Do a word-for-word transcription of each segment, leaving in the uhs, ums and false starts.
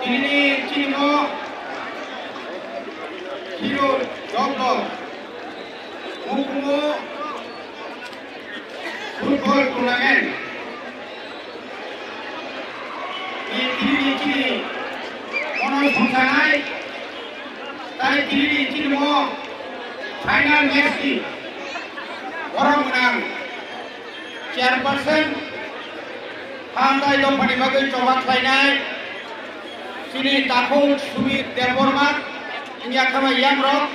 Chini, chini mo hero joblo mukumu football tournament ni tini ni chini mono songsanai tai tini ni chini mo final match ni borok gwnang chairperson, hamtai dophani bagwi choba khlainai chini takhuk Sumit Debbarma, wngya khe bai yamrok,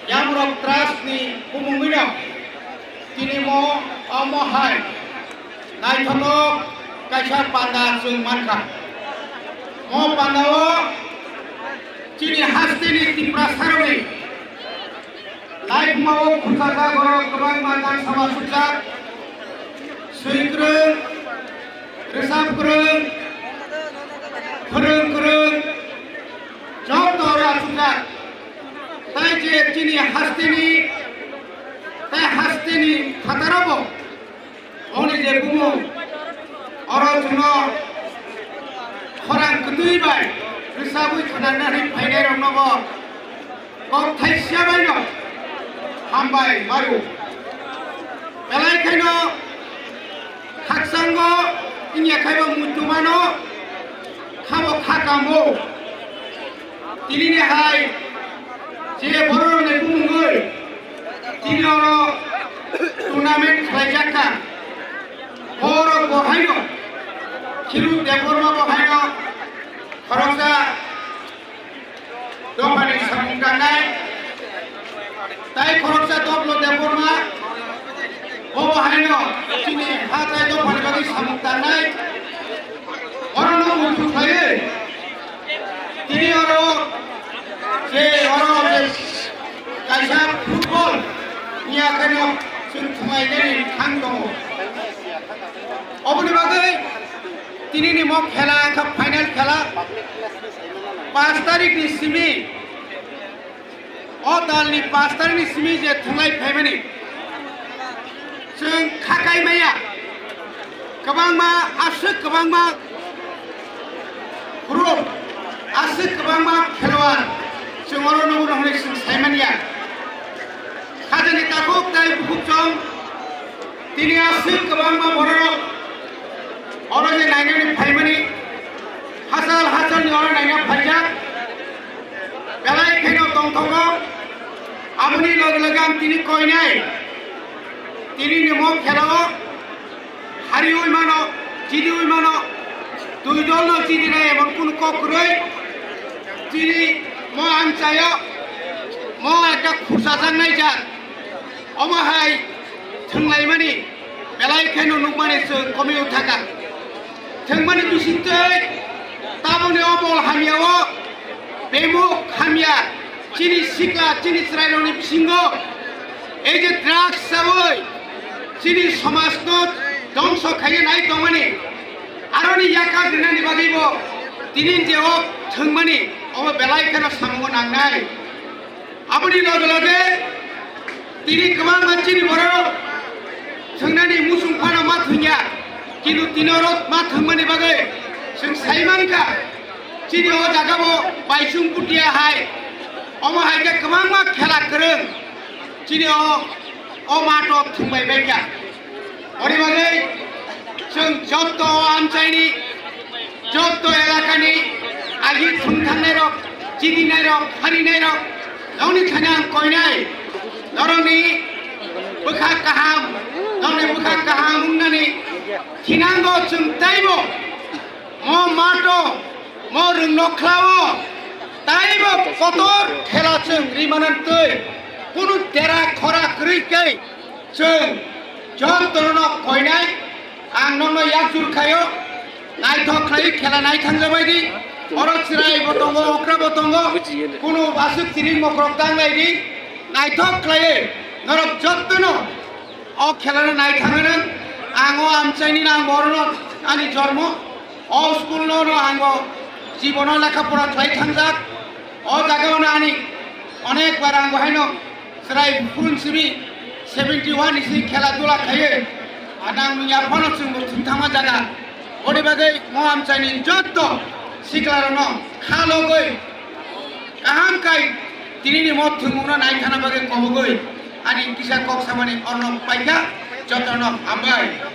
yamrok trust ni bumungwino tini mo omo hai naithotok kaisa panda chwng mankha. Mo pandao chini hasteni Tiprasarokni Naikmao khurchajak oro kwbangma tang sama sukjak, swi kwrwng, rwchap kwrwng, phwrwng kwrwng, joto oro achukjak. Tai je chini hasteni, tai hasteni phataro bo Oni je bumung, oro chwngno khorang kwtwi bai rwchabwi khwnanani phainairokno bo kok thaisa baino hambai maro. Belai khaino khakchango wngya khaibo muitu mano, khabo kha kamo. Tinini hai je bororokni bumungwi tini oro tournament khlaijak kha. Borok bo haino Khiru Debbarma bo haino khoroksa dophani samung tangnai. Tai khoroksa Doblo Debbarma, bo haino chini ha tai dophani bagwi samung tangnai. Orono muitu khlaiwi tini oro je oro je kaisa football ni akheno chwng thwnglainani thang tongo. Oboni bagwi tinini mo khela wngkha final khela. Pash tarikh ni simi O talni pash tarikh ni simi je thwnglai phaimani, chwng kha kai maya, kwbangma aswk kwbangma group, aswk kwbangma khelwar chwng oro nukgo hwnwi chwng saimanya. Khajani takhuk tai bukhuk chwng tini aswk kwbangma bororok oro je nainani phaimani, hachal hachalni oro naina phaijak. Belai kheno tongthokgo. Aboni loge loge ang tini koinai. Tini ni mo khelao hariui mano, jidiui mano. Dui dolno jidinai emon kunu kok kwrwi. Tini mo ang chayo, mo ekta khursajaknai jat. Omo hai thwnglaimani belai kheno nukmani chwng komio thaka. Thwngmani bisingtwi tabukni o mol hamyao bemuk hamya chini sikla chini chwrairokni bisingo ei je drugs chawi chini somajno dongso khaiwi nai tongmani aroni yakar rinani bagwibo tini je o thwngmani omo belai kheno samungo nangnai. Aboni loge loge tini kwbangma chini borok thwngnani muchung phano ma thwngya, kintu tini oro ma thwngmani bagwi chwng sai mankha, chini o jagao Baisung Bhutia hai, omo hai khe kwbangma khela kwrwng chini o, o mato thwngbai baikha. Ori bagwi chwng jotto amchaini, jotto elakani agi thwng thangnairok, chidinairok, pharinairok, nokni thani ang koinai, norokni bwkha kaham, norokni bwkha kaham wngnani thinango chwng teibo mo mato, mo rwngno khlao, teibo kotor khela chwng ri manantwi, kunu dera khora kwrwi khe. Chwng jotono koinai, ang nono yak jur khaio, naithok khlai khela nai thangjabai di, oro chwrai bo tongo, okra bo tongo, kunu aswk chiri mokrok tanglai di, naithok khlai norok jotono o khela no nai thangna, ang o amchaini nang borno ani jormo, o school no no ang o jibono lekha pora khlai thangjak, o jaga no ani onek bar ang bo haino Chwrai phurung simi seventy one isi khela dula khaiwi, anang mungya phano chwngbo thwngthangma jaga. Ori bagwi mo amchaini jotto Siklarokno kha logwi kaham kai tinini mo thwngmungno naithana bagwi kobogwi ani kisa kok samani orno paikha, jotono hambai.